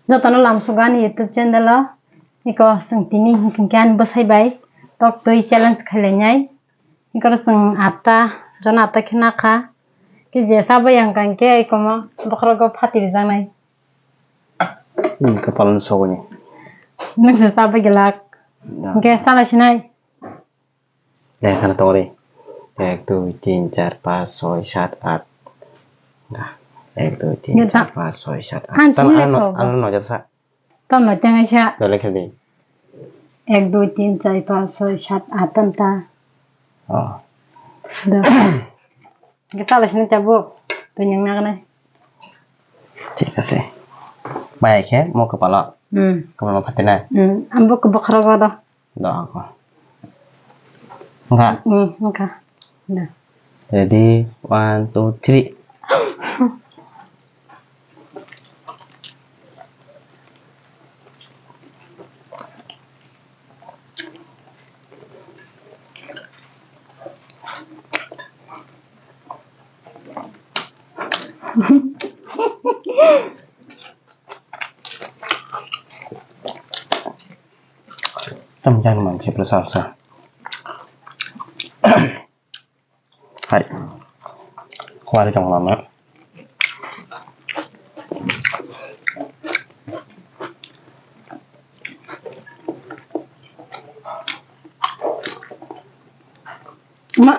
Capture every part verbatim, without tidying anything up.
Jotono lamsugo ani YouTube channel o. Iko chwng tini hinkhe ani bwsai bai tok twi challenge khailainai. Iko chwng atta, jona atta khe nakha. Khe je chabai ang kang khe iko mo bokhorogo phati rijaknai. Hmm, kapalni sogoni. Nwng se chabai glak. Da. Hinkhe chala sinai. Deh, khana tongri. Ek, dui, tin, char, pas, soi, sat, at. Dah. Ek, dui, tin, char, pas, soi, sat, at. Ang tam sini ano, lekho. Ano nojar sa. Tam no tengai sa. Dole khedi. Ek, dui, tin, char, pas, soi, sat, at tam ta. Oh. Dah. Kisa lai sini tabuk. Tunyang nak nai. Thik ase. Bai khe mo kapalo. Hmm. Kapalo phatina. Hmm. Ambo ke bokhorogo do. Do ako. Enggak. Hmm, enggak. Dah. Ready, one, two, three. Tam jang man khe bwsa bwsa. Hai. Kuari tong lama. Ma.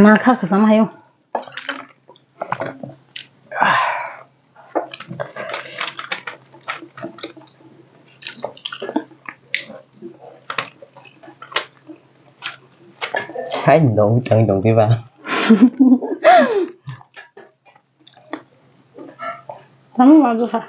Ma kha khasam hayo. Hai dong, tang dong tiba. Tang ma du sa.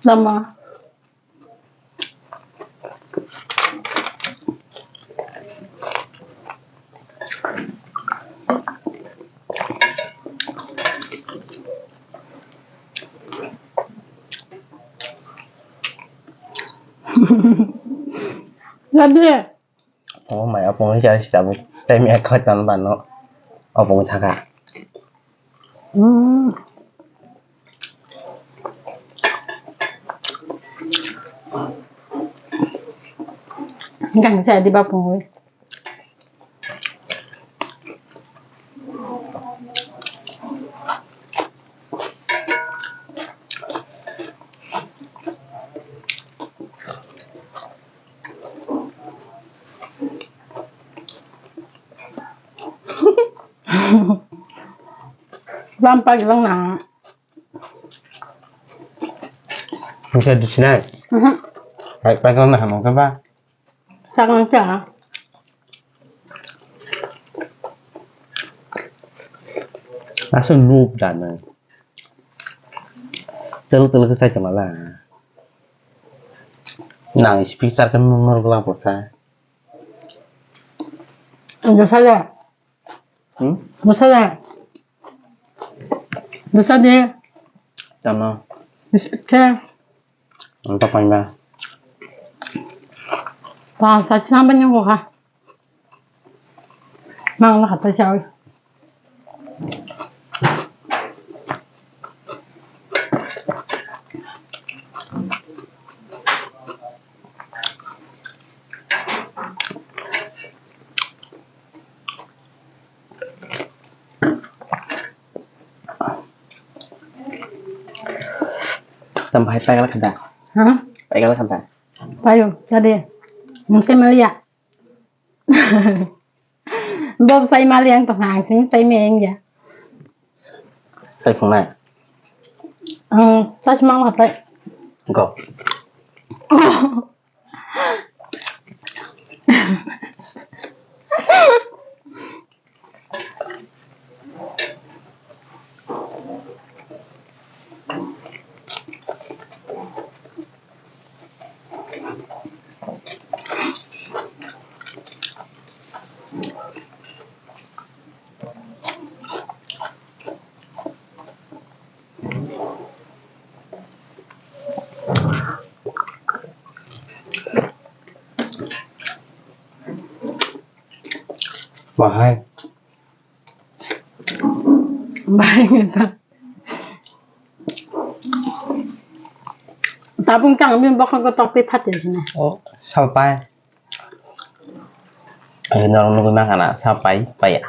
Lama. Lagi. Oh, mai apung ni chari sita bu. Tei mi ekho tan bano. Apung thaka. Hmm. Gang saya di bapung we. Lampa gilang na. Bisa di sini. Mhm. Baik, baik, lang na, hamang ka ba? Sakang cha. Asal noob dana. Telu telu ke saya cemala. Nang speaker kan nomor gelang pulsa. Dosa le. Hmm? Dosa le. Dosa de. Tama. Ke. Ang tapang na. Pa sa chamba nyong ko ha. Mang la hata chao. Tam hai pagal khada. Ha? Pagal khada. Payo, chade. Mungse malia. Bob sai mali ang tongkha, ang simi sai me ang ya. Sai phungnai. Ang sai mang hatai. Go. Bahai. Bahai kita. Tabung tang bin bokol ko tok pi phatir sini. Oh, sapai. Ayo nong nunggu makana sapai paya.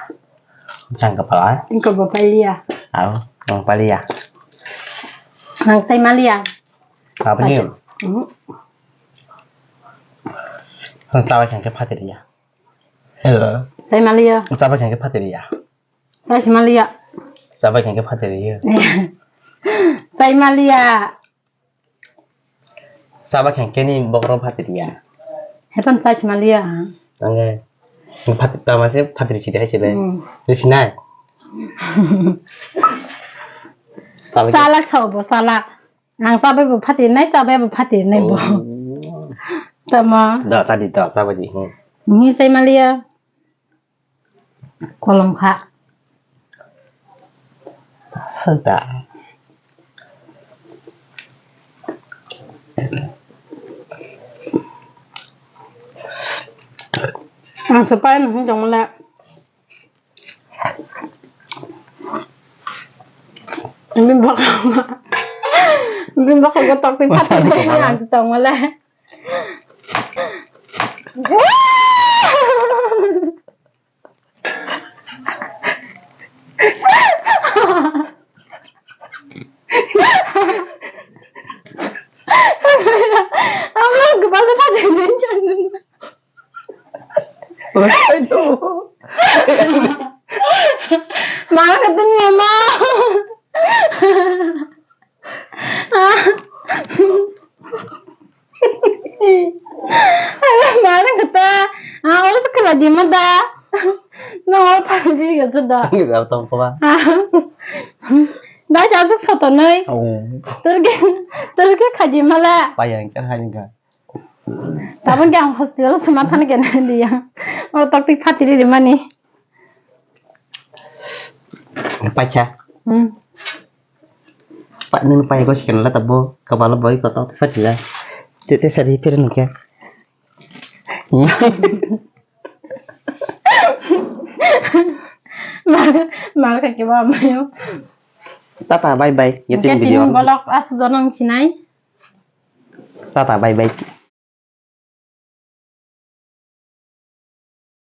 Tang kepala. Engko bapai lia. Au, nong palia. Nang tai malia. Apa ni? Hmm. Nang sapai kang ke phatir ya. Hello. Sai maliya. Sabai khe phatiriya. Sai si maliya. Sabai khe phatiriya. Sai maliya. Sabai khe ni bokro phatiriya. Hepan sai si maliya. Angge. Phat-, tama se phatiri sidi hai sile. Hmm. Di sinai. Sabai khe. Salak sao bo, salak. Ang sabai bo phatiri nai, sabai bo phatiri nai bo. Oh. Tama. Da, sadi da, sabai di. Hmm. Ni sai maliya. Kolom kha. Sada. Ang sapai nung jong mala. Bini bwkhak, bini bwkhak tok twi phatwi ang tong mala. Ang gubal na pati din chan. Mana katanya ma. Mara kata, ah, oro to kala di ma da. No, oro pa di ga da. Ngi da tong ko ba. Da cha suk soto noi. Oh. Terge, terge khaji mala. Pa yang kan hai ga. Tabon ke ang hospital sama than ke na dia. Oro tok tik phatiri di mani. Pacha. Hmm. Pa, nini pai ko sikan la tabo, kabalo boy ko to, fatila. Te, te sari pere nike. Mal, mal ka ke ba mayo. Tata, bye bye. Yatin video. Bolok as donong chinai. Tata, bye bye.